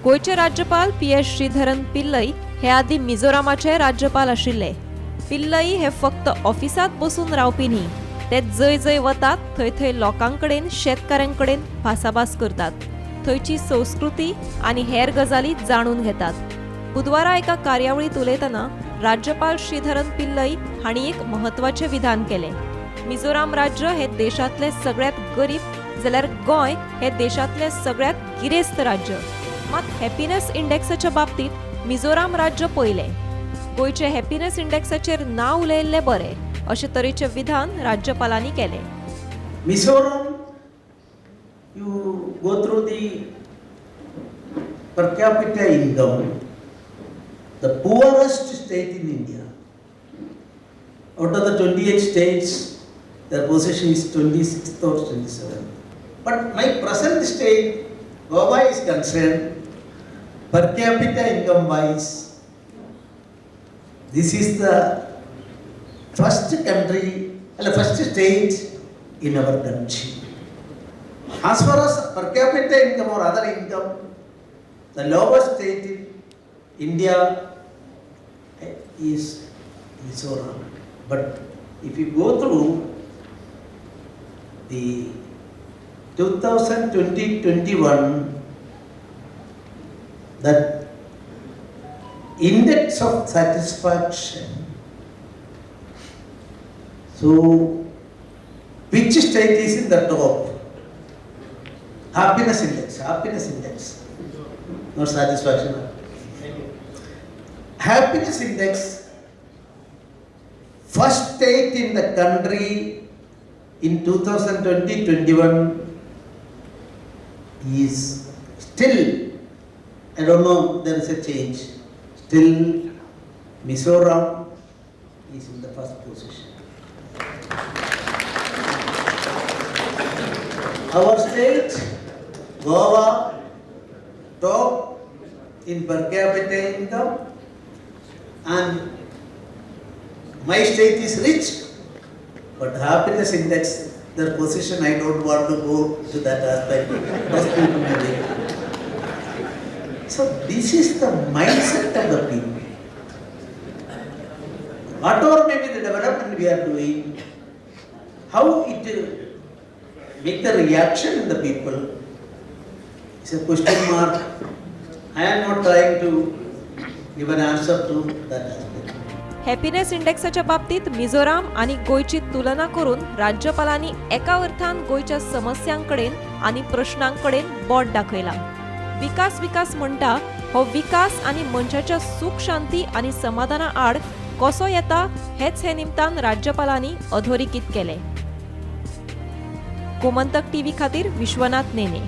गोंयचे राज्यपाल P S Sreedharan Pillai हे आदीं मिझोरामाचे राज्यपाल आशिल्ले. पिल्लई हे फक्त ऑफिसांत बसून रावपी न्ही, ते जंय जंय वतात थंय थंय लोकांकडेन, शेतकारांकडेन भासाभास करतात, थंयची संस्कृती आनी हेर गजाली जाणून घेतात. बुधवारा एका कार्यावळींत उलयतना राज्यपाल श्रीधरन पिल्लई हांणी एक म्हत्वाचें विधान केलें. मिझोराम राज्य हे देशांतलें सगळ्यांत गरीब जाल्यार गोंय हे देशांतलें सगळ्यांत गिरेस्त राज्य. मात हॅपिनेस इंडेक्साच्या बाबतींत मिझोराम राज्य पयलें. गोंयचे हॅपिनेस इंडेक्साचेर ना उलयल्लें बरें, अशे तरेचें विधान राज्यपालांनी केलें. Mizoram, you go through the per capita income, the poorest state in India. Out of the 28 states, their position is 26th or 27th. But my present state, Goa, is concerned, per capita income wise, this is the first country, first state in our country. As far as per capita income or other income, the lowest state in India is Mizoram. But if you go through the 2020-21, that index of satisfaction, so which state is in the top? Happiness index, not satisfaction. Happiness index, first state in the country in 2020-21 is still, I don't know, there is a change, still Mizoram is in the first position. Our state, Goa, top in per capita income, and my state is rich, but happiness index, their position, I don't want to go to that aspect. Most people may be. So this is the mindset of the people. Whatever may be the development we are doing, how it will make the reaction in the people is a question mark. I am not trying to give an answer to that aspect. Happiness इंडेक्साच्या बाबतीत मिझोराम आनी गोंयची तुलना करून राज्यपालांनी एका अर्थान गोंयच्या समस्यांकडेन आनी प्रश्नांकडेन बोट दाखयलां. विकास विकास म्हणटा, हो विकास आनी मनशाच्या सुख, शांती आनी समाधाना आड कसो येता हेच हे निमतान राज्यपालांनी अधोरेखीत केलें. गोमंतक टीव्ही खातीर विश्वनाथ नेने.